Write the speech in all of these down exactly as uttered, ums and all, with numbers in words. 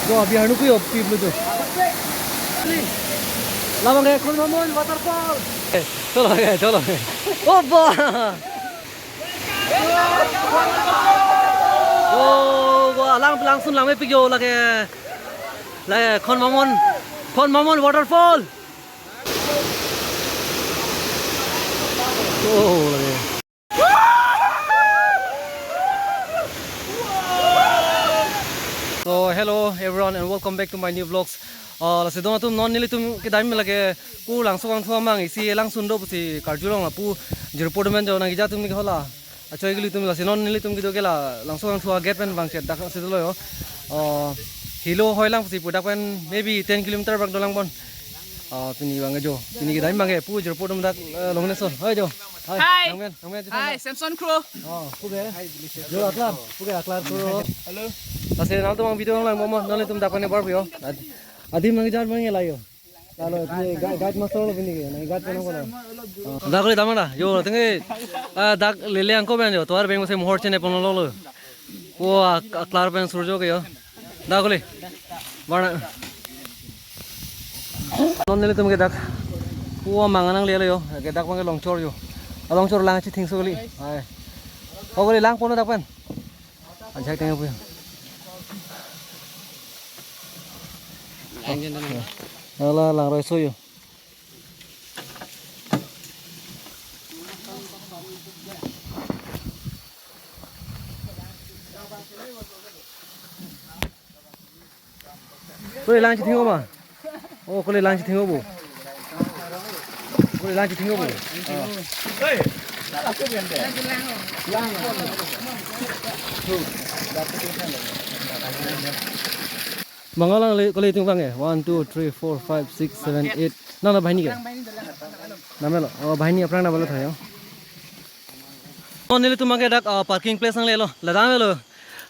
Jo, abhi harnu kuyo pip lu jo. Labang ke Khonmamon waterfall. Eh, cholo ke, cholo ke. Oh, ba. Oh, wah, lang, langsun lang mepik jo lake. Lake Khonmamon, Khonmamon waterfall. Oh, lake. So, hello everyone and welcome back to my new vlogs. Uh, lasi don atum non nelitum kedam lake pu Langso Kangthu amang isi langsun do pusi karjulong lapu jirpo domen jo nangkejak atum ke hola. Achoi kelitum lasi non nelitum kedo ke la Langso Kangthu a-gate pen bang chet dak si dolo yo. Uh, helo hoi lang pusi pu dak pen maybe ten kilometer bak dolang bon. Uh, pini bang jo. Pini kedam bang ke pu jirpo dom dak, uh, longne so. Hoi jo. Hai. Hai. Nangmen, nangmen. Hai, Samson Kro. Oh, puke. Jo, aklar, puke aklar Kro. Hello. Lasi nangtum video lang momo, nangtum dak pen bar yo. Ad-, adim nangjar bang layo. Lalo, pini guide, guide master lo pini ke, nang guide pen kono. Oh, dak le damang da. Jo, tenge, ah, dak lele angko ben jo. Tovar beng se mohor chene pon lo lo. Pu ak-, aklar pen surjo ke yo. Dak kuli. Barna. Non nelitum ke dak. Pu amang nanglelo yo. Ke dak bang ke Longchor yo. A Longchor lang chithing so kuli. Hai. O kuli lang pon dak pen. Ajak tengah pu. Lang jen, lang. Ala lang roi so yo. Kuli lang chithing o ma? Oh, kuli lang chithing o bo. Kuli lang chithing o bo. Ah. Bang alang le, kuli tung bang eh. One, two, three, four, five, six, seven, eight. Nang na banghini ke? Namelo. Oh, banghini aphrang namelo thayo. Oh, nelitum abang ke dak, ah, parking place nanglelo. Ladak melo.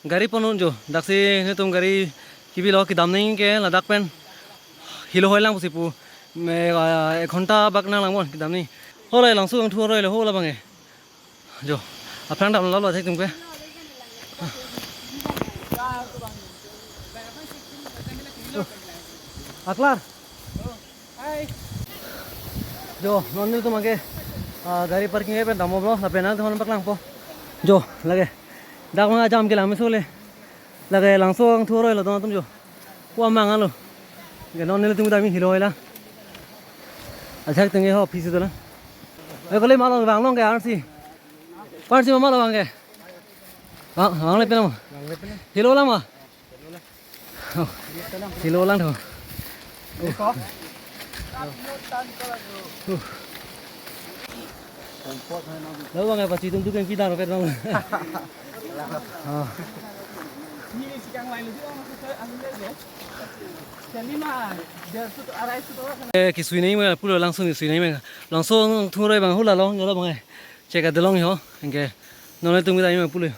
Gari pon un jo. Daksi nelitum gari kebilo kedam nangji ke ladak pen. Helo hoi lang pusi pu. Me, ah, ek ghonta bak nanglang bon kedam nangji. Hola Langso Kangthu aroi lo hola bang eh. Jo. Aphrang damlo lo thek tum ke. Aklar. Jo, non nelitum abang ke, ah, gari parking pen damlo, lapen nangtum bak langpo. Jo, lake. Dak bang ajam ke lang meso le. Lake Langso Kangthu aroi lo don atum jo. Pu amang alo. Ke non nelitum kedam helo hoi lang. Ajak tenge ho phisi dolang. Eh, kuli ma lo bang long ke arsi. Arsi ma lo bang ke. Bang, bang le pen ma? Helo lang ma? Oh, helo lang tho. Oh. Oh. Lo bang apa citum tu kan kita roket bang. Ah. Eh, kesui nangji ma, pulo Langso kesui nangji ma. Langso Kangthu aroi bang hula long, jolo bang eh. Chek adelong ho, anke. Non nelitum kedam ma pulo.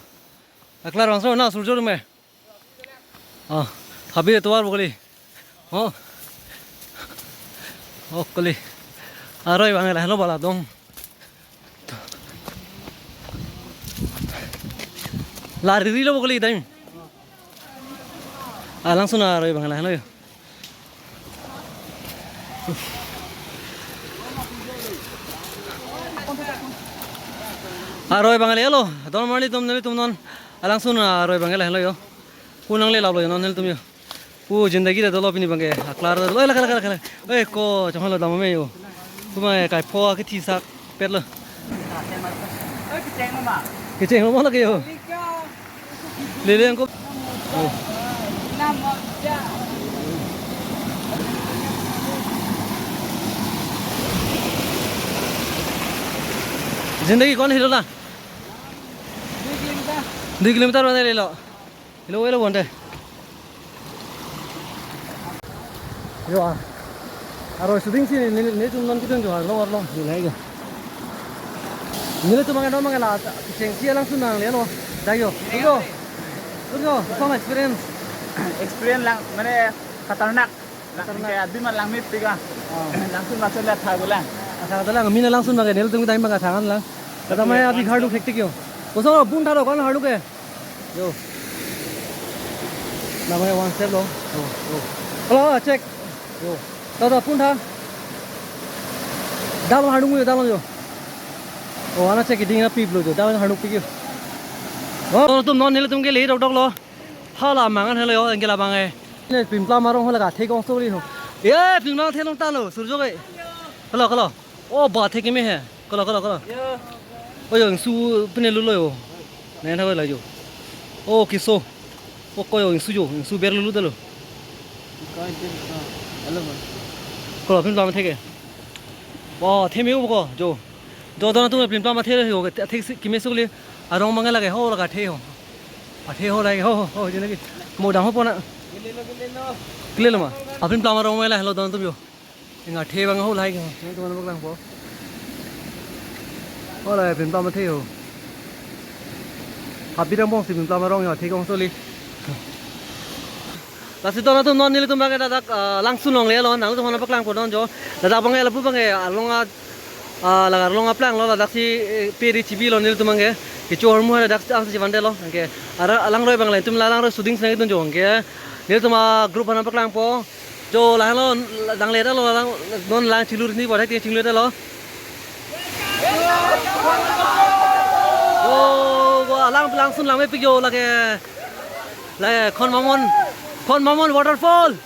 Aklar bangso na surjo me. Ah, habire tovar bo kuli. Oh. Oh, kuli. Aroi bang lahelo bala dong. La riri lo bo kuli dam. Ah, Langso aroi bang lahelo yo. Aroi bang lahelo, don marli tum nelitum non. Langso aroi bang lahelo yo. Pu nangle lap lo yo non nelitum yo. Pu jindagi ta dolo pini bang ke. Aklar ta dolo. Eh, lake, lake, lake, lake. Eh, ko, chong lo dam me yo. Kuma kai pho ke thisak pet lo. Kecheng lo mo lake yo. Lele angko. Oh. Jindagi kon helo la? Dui kilometer. Dui kilometer bade lelo. Helo, helo bonte. Yo, ah. Aroi shooting si ne, ne, netum non kitung jo, arlo, arlo, ni lai ga. Nelitum abang ke non abang ke la, kecheng si Langso nanglelo. Dai yo. Tujo. Tujo, some experience. Experience lang, mane khatarnak. Lang, khatarnak. Kayak abhi man lang mepik ah. Ah. Langsun masuk lihat tha lang. Asa kata lang, mina Langso abang ke, nelitum kedam abang ke thangan lang. Kata mai abhi harlu hektik yo. Koson bun tharo kan harlu ke. Yo. Namanya one step lo. Oh, oh. Hello, check. Yo. Tada pun tha. Dal harung yo, dal yo. Oh, ana check ding na pip lo jo. Dal harung pik yo. Oh, tum non nelitum ke le dok dok lo. Hala mangan helo yo, anke labang eh. Ne pimpla marong hala ka thek ong soli ho. Ye, pimpla thek long ta lo, surjo ke. Hello, hello. Oh, ba thek me he. Kolo, kolo, kolo. Oh, yo, ingsu pine lulo yo. Nen ha la yo. Oh, kiso. Oh, ko yo, ingsu yo, ingsu ber lulu dalo. Kolo, pimpla ma thek ke. Wah, theme yo ko, jo. Jo, dona tu pimpla ma thek yo, thek si, kime sukli. Arong mangai lage, ho, laga thek ho. A thek ho lage, ho, ho, ho, jene ki. Mo dang ho pona. Kile lo ma. A pimpla ma rong mangai la, hello, dona tu yo. Inga the bang ho lahai ke. Nang tuman bak lang po. Hola pimpla ma the ho. Habit ang bong si pimpla ma rong yo the kong soli. Lasi dona tum non nelitum bang ke ladak, ah, langsun longle lo, nangtum hona paklang po don jo. Ladak bang ke lapu bang ke along a, ah, laga along aplang lo ladak si, eh, peri chibi lo nelitum bang ke. Kecho hormu ladak si ang si vande lo. Anke ara alangroi bang le tum alangroi shooting si nangtum jo anke. Nelitum a group hona paklang po. Jo, lahelo, dang le lo, lang, non lang chilur ni, bodak ting chilur lo. Jo, go alang, langsun langmepik jo, lake, lake, Khon Mamon, Khon Mamon waterfall.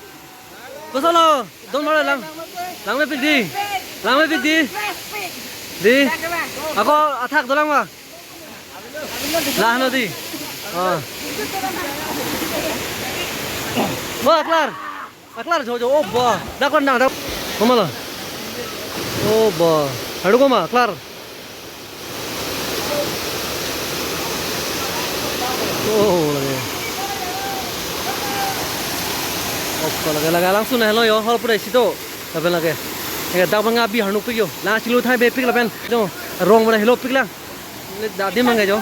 Koso lo, don mara lang, langmepik di, langmepik di, di. Ako athak dolang ma, lahno di. Ah. Wah, kelar. Aklar jo jo, oh ba, dakon dang dak. Komala. Oh ba, haru koma, aklar. Oh, lage. Oh, ko lage, lage langsun helo yo, hol pura isi to. Lapen lage. Ya, dak bang abi harnuk pik yo. Lang chilur thai be pik lapen. Jo, rong mana helo pik lang. Dadi mangai jo.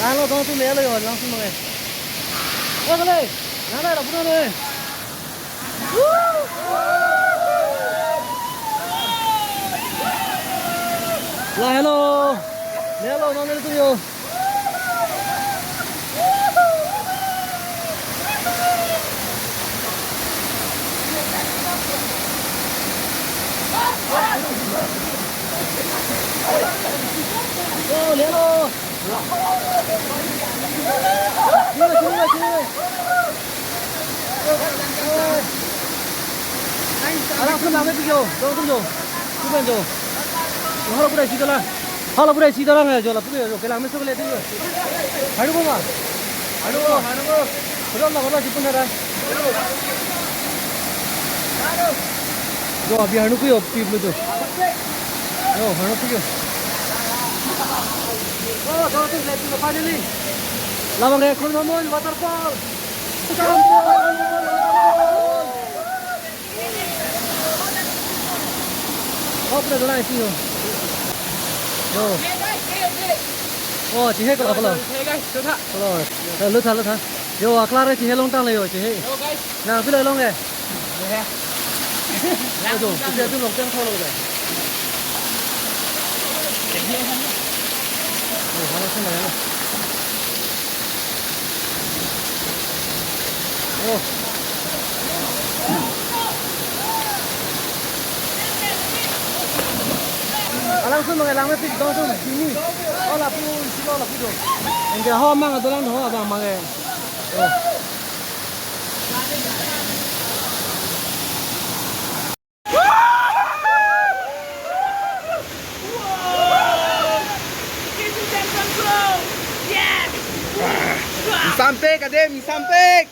Lahelo dong tu le lo yo, langsun mangai. Oh, kale. Nana, la puno ne. Lahelo. Lelo, non le tu yo. Oh, lelo. Sini, sini, sini. Alang sun lang, jo, dong sun jo. Kuban jo. Halo pura isi dala. Halo pura isi dala ngai jo la pura jo kelang meso kele tu. Haru ko ma. Haru ko, haru ko. Belum lah, belum sipun ada. Jo, abi harnuk yo, pi blu jo. Jo, harnuk yo. Oh, dong sun le tu finally. Labang ke Khon Mamon waterfall. Oh, pura dona isi yo. Yo. Oh, chehe kolo kolo. Hey guys, lutha. Kolo. Eh, lutha, lutha. Yo, aklar chehe longtang le yo, chehe. Yo guys. Nang pilo long eh. Yo, chehe tu longtang tholo le. Oh, hala sini ya. Oh. Alang sun mangai langmepik dong sun dini. Oh, lapu isi lo lapu do. Enke ho mang dolang ho abang mangai. Oh. Misampek, ade, misampek.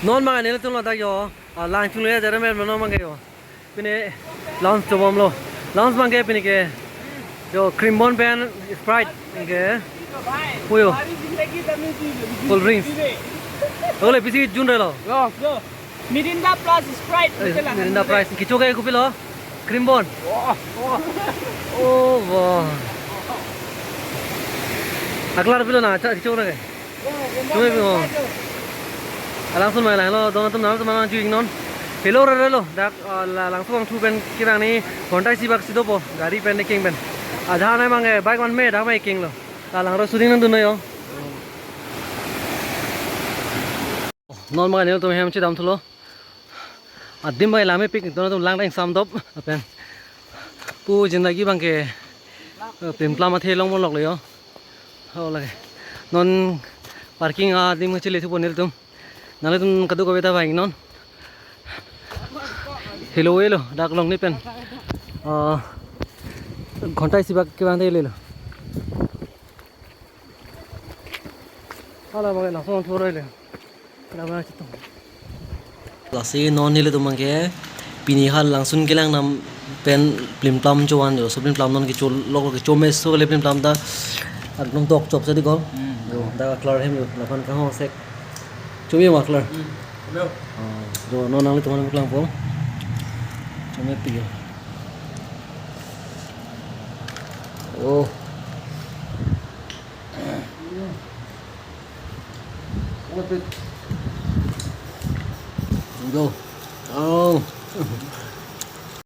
Non mangai nelitum ladak yo, ah, lang chungle jare mer non mangai yo. Pine lounge chobom lo. Lounge mangai pine ke jo Cream Bun pen Sprite ke. Puyo. Cold drinks. Ole pisi jun re lo. Yo. Mirinda plus Sprite. Eh, Mirinda plus. Kicho ke kopi lo? Cream Bun. Wah, wah. Oh, wah. Aklar pilo na, cha, kicho na ke. Chui pilo. Alang sun mai lang lo, dong atum nang teman juing non. Helo re re lo, dak, eh, la, langsung ang thu pen kirang ni, kontai si bak si dopo, gari pen ne king pen. Adha nai abangke bike vanme dak mai kinglo. Kalang ro shooting nangdunlo yo. Non abangke nelitum hem chedam thulo. Adim abangke lamepik, nelitum lang ta ingsamdop. Lapen pu jindagi abangke, eh, pimplam athe longponloklo yo. Oh, lake. Non parking adim kachele thupo nelitum. Nanglitum kadokave ta vangnon. Helo helo, dak longni pen. Ah, ghonta isi bak kevang ta helo helo. Hala abangke lason thuroi le. Hala abang chitung. Lasi non nelitum abangke pini hal Langsun kelang nam pen pimplam chovan yo. So pimplam non kecholok kecho meso kali pimplam ta. Aklong tok chop sadi kol. Hmm. Yo, dak a-colour hem yo, lapen kahong sek. Chome ma colour. Hmm. Yo. Oh, yo, non nanglitum aphan paklangpo. Chomepik yo. Oh. Chomepik. Yo. Oh.